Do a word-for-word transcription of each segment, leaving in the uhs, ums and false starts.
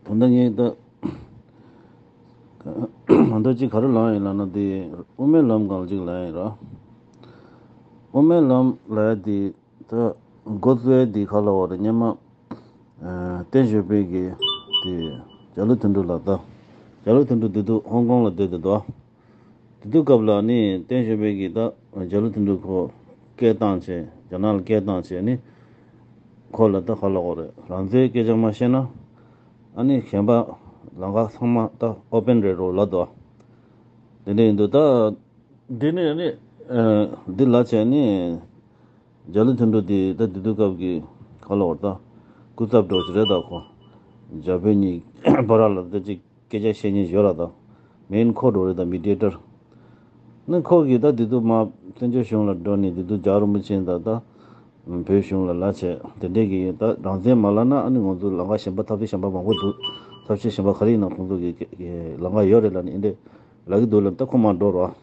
ད་ལྟ་ངས་ད་ད་ལྟ་ཅིག་ག་རེ་ལབ་ཡིན་ལབ་ན། དེ་དབུ་མའི་ལམ་སྒང་ལ་ཅིག་ལབ་ཡིན་ར། དབུ་མའི་ལམ་ལབ་ཡ་དེ་ད་འགོ་བཙུགས་ཡ་དེ་ག་ལབ་དགོས་རེད། སྔོན་མ་ཨ་བསྟན་ཆོས་འཕེལ་གྱིས་དེ་རྒྱ་ལོ་དོན་གྲུབ་ལ། ད་རྒྱ་ལོ་དོན་གྲུབ་དེ་དུས་ཧོང་ཀོང་ལ་བསྡད་བསྡད་འདུག། དེ་དུས་སྐབས་ལ་ནི་བསྟན་ཆོས་འཕེལ་གྱིས་ད་རྒྱ་ལོ་དོན་གྲུབ་ཁོ་སྐད་བཏང་བྱས། རྒྱ་ནག་ལ་སྐད་བཏང་བྱས་ནི། ཁོ་ལ་ད་ག་ལབ་དགོས་རེད། རང་བཙན་སྐད་ཆ་མ་བཤད་ན་ཨ་ནི་གཞན་པ་ལམ་ཁ་ཚང་མ་ད་ཨོ་པན་རེད་རོ་ལབ་འདུག། དེ་འདྲ་ཡིན་དུས་ད་འདི་ནི་ཨ་ནི་ཨ་འདི་ལབ་བྱས་ནི། རྒྱ་ལོ་དོན་གྲུབ་དེ་ད་དེ་དུས་སྐབས་ཀྱི་ག་ལབ་དགོས་རེད། ད་སྐུ་ཚབ་འདྲ་བོ་ཞིག་རེད། ད་ཁོ་རྒྱ་བོད་གཉིས་བར་ལ་ད་ཅིག་སྐད་ཆ་བཤད་མཁན་ཞིག་ཡོད་ར། ད་མེན་ཁོ་འདྲ་བོ་རེད། ད་མི་ཌི་ཡེ་ཊར། ནི་ཁོ་གིས་ད་དེ་དུས་མར་བཙན་བྱོལ་གཞུང་ལ་འགྲོ་ནས། དེ་དུས་རྒྱལ་བ་རིན་པོ་ཆེ་དང་ད་བོད་གཞུང་ལ་ལབ་བྱས། དེ་འདྲས་ཀྱི་ད་རང་བཙན་མ་ལབ་ན་ཨ་ནི་ང་ཚོ་ལམ་ཁ་གཞན་པ། ཐབས་ཤེས་གཞན་པ་མང་པོ་འདུག། ཐབས་ཤེས་གཞན་པ་ག་རེ་ཡིན་ན་ཁོང་ཚོ་གི་གི་ལམ་ཁ་ཡོད་རེད་ལབ་ནས་འདི་འདྲས་ལབ་ཀྱི་འདུག་ལབ། ད་ཁོ་མར་འགྲོ་ར།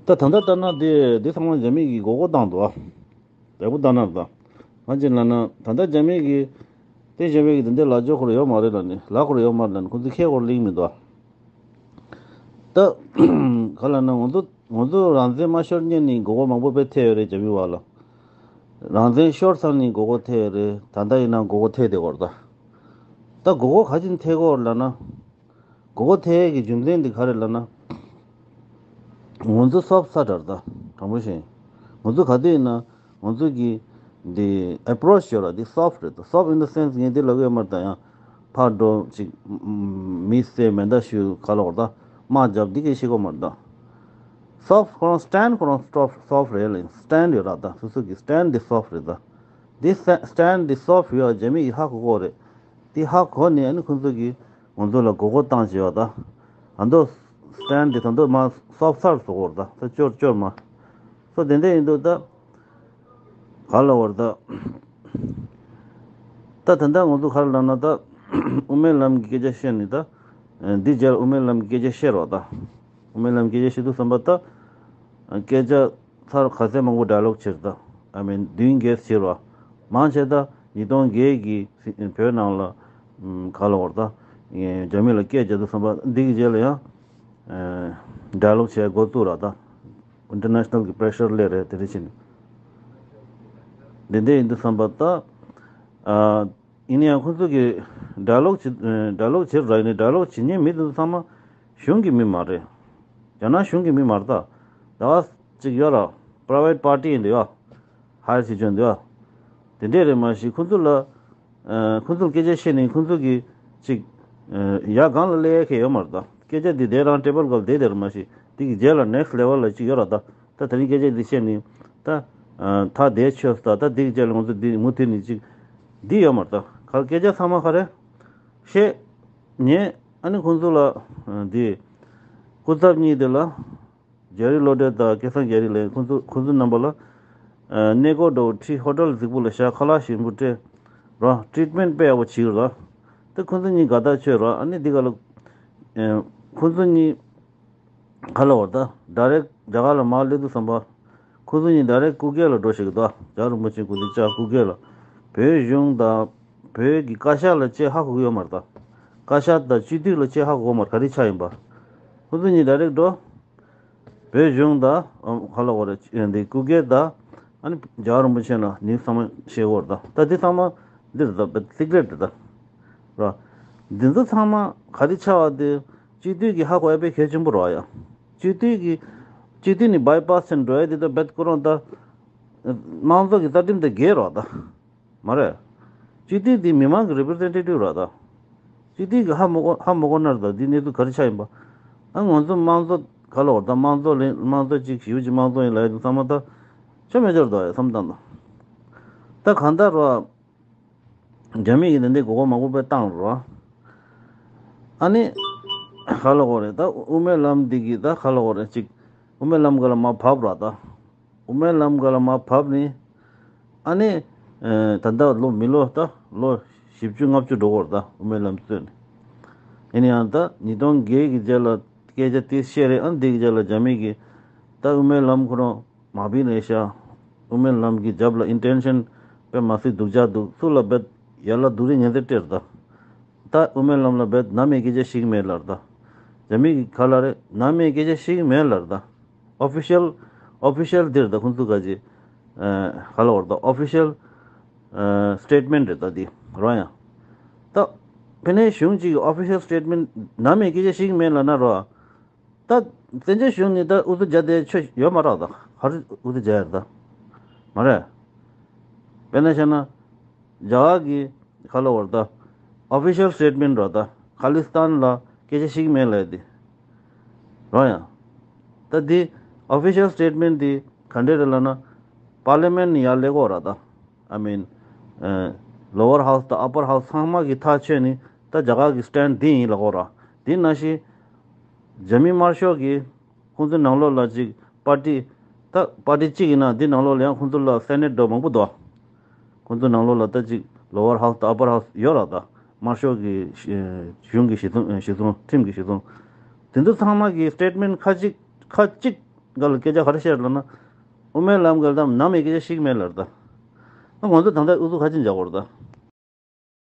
ད་ད་ལྟ་ལྟར་ན་དེ་དེ་ཚང་མ་རྒྱ་མི་གིས་མགོ་སྐོར་བཏང་འདུག་ཨ། ལེགས་པོ་ལྟ་ན་ད། ང་ཅིག་ལབ་ན་ད་ལྟ་རྒྱ་མི་གིས་བསྟན་ཆོས་འཕེལ་གྱིས་དེ་འདྲའི་ལབ་རྒྱུ་ཁོ་རང་ཡོད་མ་རེད་ལབ་ནས། ལབ་ཁོ་རང་ཡོད་མ་རེད་ལབ་ནས་ཁོ་ཚོས་ཁས་ཁོ་རང་ལེན་མི་འདུག་ཨ། ད་ག་ལབ་ན་ང་ཚོ་ང་ཚོ་རང་བཙན་མ་ཤོར་སྔོན་ནས་མགོ་སྐོར་མང་པོ་དཔེ་ཐེབས་ཡོད་རེད་རྒྱ་མི་བར་ལ། རང་བཙན་ཤོར་ཚར་ནས་མགོ་སྐོར་ཐེབས་ཡོད་རེད། ད་ལྟ་ཡིན་ན་མགོ་སྐོར་ཐེབས་བསྡད་ཡོད་རེད་ད། ད་མགོ་སྐོར་ག་རེ་བྱས་ནས་ཐེབས་ཀྱི་ཡོད་རེད་ལབ་ན། མགོ་སྐོར་ཐེབས་ཡས་ཀྱི་རྒྱུ་མཚན་དེ་ག་རེ་ལབ་ན། ང་ཚོ་སོབ་སར་རེད་ད། དྲང་པོ་བཤད། ང་ཚོ་ག་དུས་ཡིན་ན་ང་ཚོ་གི་འདི་ཨེ་པོ་རོ་ཆི་ཡོད་ར། འདི་སོབ་རེད་ད། སོབ་ཨིན་ད་སེན་སི་ངས་འདི་ལབ་ཀྱི་ཡོད་མ་རེད་ད། ཡང་ཕར་འགྲོ་ཅིག་མི་བསད། མེ་མདའ་གཞུ། ག་ལབ་དགོས་རེད་ད། དམག་རྒྱབ། འདི་གས་བྱེད་ཀྱི་ཡོད་མ་རེད་ད། སོབ་ཁོ་རང་སི་ཊེན་ཌ་ཁོ་རང་སོབ་སོབ་རེད་ལ། སི་ཊེན་ཌ་ཡོད་ར་ད། སོ་སོ་གི་སི་ཊེན་ཌ་འདི་སོབ་རེད་ད། འདི་སི་ཊེན་ཌ་འདི་སོབ་ཡོད་རྒྱ་མི་གིས་ཧ་གོ་གི་ཡོད་རེད། འདི་ཧ་གོ་ནས་ཨ་ནི་ཁོང་ཚོ་གིས་ང་ཚོ་ལ་མགོ་སྐོར་བཏང་བྱས་པ་ད། ད་དུང་སི་ཊེན་ཌ་འདི་ད་དུང་མར་སོབ་སར་བཟོ་གི་ཡོད་རེད་ད། ད་སྐྱོར་སྐྱོར་མ་སོ་དེ་འདྲ་ཡིན་དུས་ད་ག་ལབ་དགོས་རེད་ད། ད་ད་ལྟ་ང་ཚོ་ག་རེ་ལབ་ན་ད། དབུ་མའི་ལམ་གྱི་སྐད་ཆ་བཤད་ནས་ད། འདི་རྗེས་ལ་དབུ་མའི་ལམ་གྱི་སྐད་ཆ་བཤད་རོགས་ད། དབུ་མའི་ལམ་གྱི་སྐད་ཆ་བཤད་དུས་ཙམ་པ་ད། སྐད་ཆ་ཚར་ག་ཚད་མང་པོ་ཌའི་ལོག་བྱས་ད། ཨ་མིན་བདུན་བརྒྱད་བྱས་རོགས། མང་ཆེ་ད་ཉིས་སྟོང་བརྒྱད་ཀྱི་བོད་ནང་ལ་ག་ལབ་དགོས་རེད་ད། རྒྱ་མི་ལ་སྐད་རྒྱག་དུས་ཙམ་པ་འདི་གི་རྗེས་ལ་ཡང་ཌའི་ལོག་བྱས་འགོ་བཙུགས་རོགས་ད། ཨིན་ཊར་ནེ་ཤ་ནལ་གྱི་པི་རེ་ཤར་སླེབས་རེད། དེ་འདྲ་བྱས་ནས། འདི་འདྲ་ཡིན་དུས་ཙམ་པ་ད། ཨ། ཡིན་ན་ཡང་ཁོང་ཚོ་གིས་ཌའི་ལོག་བྱེད། ཌའི་ལོག་བྱེད་ར། ཡིན་ནའི་ཌའི་ལོག་བྱེད་མཁན་མི་དེ་ཚོ་ཚང་མ་གཞུང་གི་མི་མ་རེད། རྒྱ་ནག་གཞུང་གི་མི་མ་རེད་ད། ཟླ་བ་གཅིག་ཡོད་ར། པ་རའི་ཝེ་ཊི་པར་ཊི་ཡིན་འདུག་ཡ། ཧ་ཡར་བྱེད་ཆོག་འདུག་ཡ། དེ་འདྲས་རེད། མ་གཞི་ཁོང་ཚོ་ལ། ཨ། ཁོང་ཚོ་ལ་སྐད་ཆ་བཤད་ནས་ཁོང་ཚོ་གིས་ཅིག་ཨ། ཡར་སྒང་ལ་སླེབས་ཡ་གང་ཡང་ཡོད་མ་རེད་ད། སྐད་ཆ་འདི་དེ་རང་ཊེ་བལ་སྒང་ལ་བསྡད་དེ་རེད། མ་གཞི་འདི་གི་རྗེས་ལ་ནེག་སི་ཊི་ལེ་ཝལ་ལ་ཅིག་ཡོད་ར་ད། ད་དེ་རིང་སྐད་ཆ་འདི་བཤད་ནས་ད། ཨ། ཐག་དེ་ཆོད་ད། ད་འདི་གི་རྗེས་ལ་ང་ཚོ་འདི་མུ་མཐུད་ནས་ཅིག་འདི་ཡོད་མ་རེད་ད། ག་སྐད་ཆ་ཚང་མ་ག་རེ་བཤད་ཉན། ཨ་ནི་ཁོང་ཚོ་ལ་ཨ། འདི་སྐུ་ཚབ་གཉིས་དེ་ལ། ཇེ་རི་ལོ་ཌེ་དང་སྐལ་བཟང་རྒྱ་རི་ལགས། ཁོང་ཚོ་ཁོང་ཚོ་རྣམ་པ་ལ་ཨ། གནས་སྐོར་འདྲ་བོ་ཁྲིད། ཧོ་ཊེལ་རྫིག་པོ་ལ་བཞག་ཁ་ལག་ཞིམ་པོ་སྤྲད་ར། ཊི་རི་ཊི་མེན་ཊི་དཔེ་ཡག་པོ་བྱས་ར། ད་ཁོང་ཚོ་གཉིས་དགའ་ཐག་ཆོད་ར། ཨ་ནི་འདི་ག་ལ་ཨ། ཁོང་ཚོ་གཉིས་ག་ལབ་དགོས་རེད་ད། ཌའི་རེག་རྒྱ་གར་ལ་མར་སླེབས་དུས་ཙམ་པ། ཁོང་ཚོ་གཉིས་ཌའི་རེག་སྐུ་སྒེར་ལ་འགྲོ་ཤེས་ཀྱི་འདུག། རྒྱལ་བ་རིན་པོ་ཆེ་སྐུ་ཚེ་བཅར་སྐུ་སྒེར་ལ། བོད་གཞུང་དང་བོད་ཀྱི་བཀའ་ཤག་ལ་ཅིག་ཧ་གོ་གི་ཡོད་མ་རེད་ད། བཀའ་ཤག་དང་སྤྱི་འཐུས་ལ་ཅིག་ཧ་གོ་གི་མ་རེད། ག་རེ་ཆགས་ཡིན་པ། ཁོང་ཚོ་གཉིས་ཌའི་རེག་འགྲོ། བོད་གཞུང་དང་། ཨ། ག་ལབ་དགོས་རེད། འདི་སྐུ་སྒེར་དང་། ཨ་ནི་རྒྱལ་བ་རིན་པོ་ཆེ་ལ་ནི་ཚང་མ་བཤད་དགོས་རེད་ད། ད་འདི་ཚང་མ་འདི་རེད་ད། སི་ཀི་རེཊ་རེད་ད། ར། འདི་ཚོ་ཚང་མ་ག་རེ་ཆགས་པ་དེ་སྤྱི་འཐུས་ཀྱིས་ཧ་གོ་ཡ་དཔེ་གལ་ཆེན་པོ་རེད་ཡ། སྤྱི་འཐུས་ཀྱིས་སྤྱི་འཐུས་ནས་བྷའི་པཱ་སི་བྱས་འགྲོ་ཡ་དེ་ད་རྦད་ཁོ་རང་ད་དམངས་གཙོ་གི་རྩ་ཁྲིམས་དང་འགལ་རེད་ད། མ་རེད། སྤྱི་འཐུས་འདི་མི་མང་གི་རི་པི་རི་ཛེན་ཊེ་ཊིབ་རེད་ད། སྤྱི་འཐུས་ཀྱིས་ཧ་མ་གོ་ཧ་མ་གོ་ན་རེད་ད། འདི་གནས་ཚུལ་ག་རེ་ཆགས་ཡིན་པ། ཨ། ང་ཚོ་དམངས་གཙོ་ག་ལབ་དགོས་རེད་ད། དམངས་གཙོ་ལེན། དམངས་གཙོ་གཅིག་ཞེ་པོ་ཅིག་དམངས་གཙོ་ཡིན་ལབ་ཡ་དེ་ཚང་མ་ད་ཆོ་མེད་ཆོ་རེད་ད། བསམ་བཏང་དང་། ད་གང་ལྟར་ར། རྒྱ་མི་གིས་དེ་འདྲའི་མགོ་སྐོར་མང་པོ་དཔེ་བཏང་རོགས། ཨ་ནི་ག་ལབ་དགོས་རེད་ད། དབུ་མའི་ལམ་འདི་གིས་ད་ག་ལབ་དགོས་རེད། ཅིག་དབུ་མའི་ལམ་སྒང་ལ་མར་བབས་ར་ད། དབུ་མའི་ལམ་སྒང་ལ་མར་བབས་ནས། ཨ་ནི་ཨ། ད་ལྟ་ལོ་མི་ལོ་ད་ལོ་བཞི་བཅུ་ལྔ་བཅུ་འགྲོ་གི་རེད་ད། དབུ་མའི་ལམ་བཙུགས་ནས། ཡིན་ན་ཡང་ད་ཉིས་སྟོང་བརྒྱད་ཀྱི་རྗེས་ལ་སྐད་ཆ་དེ་བཤད་རེད། ཨ་ནི་འདི་གི་རྗེས་ལ་རྒྱ་མི་གིས་ད་དབུ་མའི་ལམ་ཁོ་རང་མ་བིན་རེད་ཤག། དབུ་མའི་ལམ་གྱི་རྒྱབ་ལ་ཨིན་ཊེན་ཤན་དཔེ་མ་སྲིད་སྡུག་ཅག་འདུག། སུ་ལ་རྦད་ཡར་ལ་སྡུག་རུས་ཉེན་ཚད་སྤྲད་རེད་ད། ད་དབུ་མའི་ལམ་ལ་བེད་ནམ་ཡང་སྐད་ཆ་བཤད་ཀྱི་མེད་ལབ་རེད་ད། རྒྱ་མི་གི་ག་ལབ་རེད། ནམ་ཡང་སྐད་ཆ་བཤད་ཀྱི་མེད་ལབ་རེད་ད། ཨོ་ཕི་ཤལ་ཨོ་ཕི་ཤལ་འདིར་ད་ཁོང་ཚོ་ག་ཅིག་ག་ལབ་རེད་ད། ཨོ་ཕི་ཤལ་སི་ཊེ་ཊི་མེན་ཊི་རེད་ད་འདི་རོ། ཡང་ད་ཕ་ནས་གཞུང་གཅིག་གི་ཨོ་ཕི་ཤལ་སི་ཊེ་ཊི་མེན་ཊི་ནམ་ཡང་སྐད་ཆ་བཤད་ཀྱི་མེད་ལབ་ན་རོ། ད་བཙན་བྱོལ་གཞུང་ནས་ད་ཨུ་ཚུགས་རྒྱག་བསྡད་ཆོ་ཡོད་མ་རེད་ད། ག་རེ་ཨུ་ཚུགས་རྒྱག་ཡ་རེད་ད། མ་རེད། དཔེར་ན་བཤད་ན། རྒྱ་གར་གྱི་ག་ལབ་རེད་ད། ཨོ་ཕི་ཤལ་སི་ཊེ་ཊི་མེན་ཊི་རེད་ད། ཁ་ལི་སི་ཐན་ལ་སྐད་ཆ་བཤད་ཀྱི་མེད་ལབ་ཡ་དེ་རོ། ཡང་ད་འདི་ཨོ་ཕི་ཤལ་སི་ཊེ་ཊི་མེན་ཊི་འདི་ག་འདྲས་རེད་ལབ་ན། པར་ལི་མེན་ཊི་ནས་ཡར་སླེབས་ཀྱི་ཡོད་རེད་ད། I mean, lower house དང་upper house ཚང་མ་གི་ཐག་ཆོད་ནས་ད་རྒྱ་གར་གྱི་སི་ཊེན་ཌི་འདི་ཡིན་ལབ་ཀྱི་ཡོད་རེད། དེ་ནང་བཞིན་རྒྱ་མི་དམར་ཤོག་གིས་ཁོང་ཚོའི་ནང་ལོགས་ལ་ཅིག་པར་ཊི། ད་པར་ཊི་གཅིག་ཡིན་ན་འདི་ནང་ལོགས་ལ་ཡང་ཁོང་ཚོ་ལ་སེ་ནེ་ཊི་འདྲ་མང་པོ་འདུག་ཁོང་ཚོའི་ནང་ལོགས་ལ་ད་ཅིག་lower house དང་upper house ཡོད་རེད་ད། དམར་ཤོག་གི་གཞུང་གི་གཞི་བཟུང་གཞི་བཟུང་ཁྲིམས་ཀྱི་གཞི་བཟུང་། དེ་ཚོ་ཚང་མ་གི་སི་ཊེ་ཊི་མེན་ཊི་ཁ་ཅིག་ཁ་ཅིག་འགའ་ལ་སྐད་ཆ་ག་རེ་བཤད་ལབ་ན། དབུ་མའི་ལམ་འགའ་ལ་ད་ནམ་ཡང་སྐད་ཆ་བཤད་ཀྱི་མེད་ལབ་རེད་ད། ང་ཚོ་ད་ལྟ་ཨུ་ཚུགས་ཁ་ཅིག་རྒྱག་གི་ཡོད་རེད་ད།